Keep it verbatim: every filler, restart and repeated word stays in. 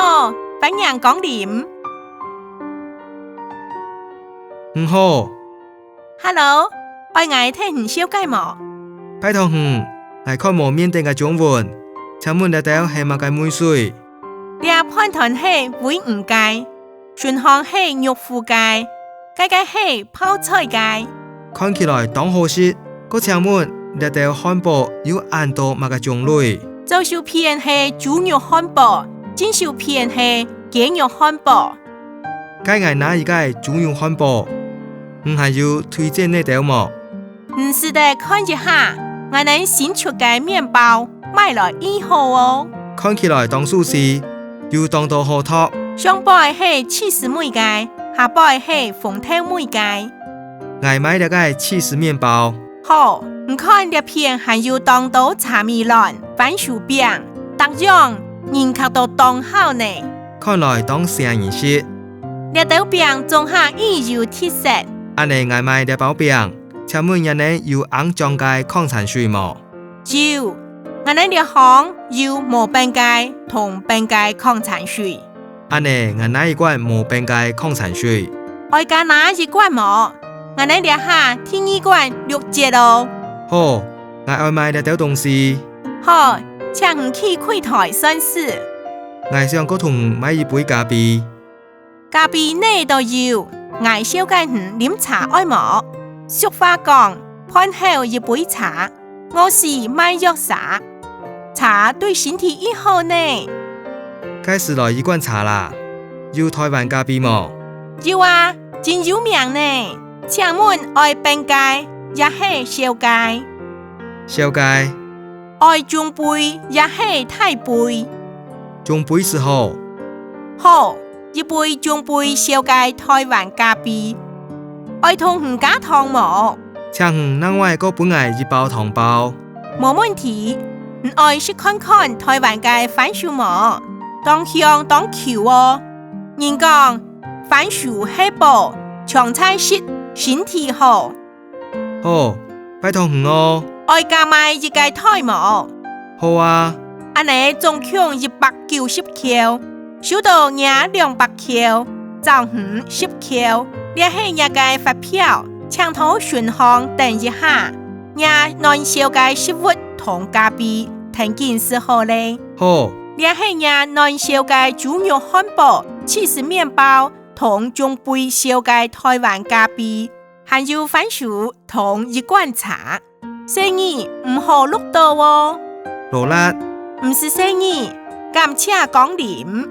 好，歡迎光臨。你好。Hello，愛𠊎替你紹介無？拜託你，𠊎看無面頂个中文，請問這兜係麼个味緒？這飯糰係鮪魚个， 脣項係肉脯个，該个係泡菜个。看起來當好食，過請問，這兜漢堡有恁多麼个種類？左手片係豬肉漢堡，正手片係雞肉漢堡。該𠊎拿一个豬肉漢堡，你還有推薦哪兜無？ 你試著看一下，𠊎等新出个麵包，買來預好哦。看起來當舒適，有當多好擇。上背係起司味个，下背係紅豆味个。𠊎買這个起司麵包。好，你看這片還有當多茶米卵、番薯餅，逐樣人客都當好呢。看來當唌人食。這兜餅總下已有特色。恁呢𠊎買這包餅。 請問你等有紅醬个礦泉水無？有，𠊎等這項有無冰个同冰个礦泉水。恁呢，𠊎拿一罐無冰个礦泉水。愛加拿一罐無？𠊎等這下第二罐六折哦。好，𠊎愛買這兜東西。好，請你去櫃台算數。𠊎想過同你買一杯咖啡。 咖啡哪都有，𠊎紹介你啉茶愛無？俗話講，飯後一杯茶，餓死賣藥儕。茶對身體已好呢。該試來一罐茶啦，有臺灣咖啡無？有啊，真有名呢。請問愛冰个，也係燒个？燒个。愛中杯，也係大杯？中杯就好。好， 一杯中杯燒个臺灣咖啡。愛同你加糖無？請你另外過分𠊎一包糖包。無問題，你愛食看看臺灣个番薯無？當香當Q哦！人講，番薯係寶，常在食，身體好。 好，拜託你哦。愛加買一个袋無？好啊。恁呢總共一百九十箍，收著若兩百箍，找你十箍，這係若个發票，請到脣項等一下，若暖燒个食物同咖啡，跈緊就好咧。好。這係若暖燒个豬肉漢堡、起司麵包同中杯燒个臺灣咖啡。 還有番薯同一罐茶。細義毋好落倒哦。勞力。毋使細義，感謝光臨。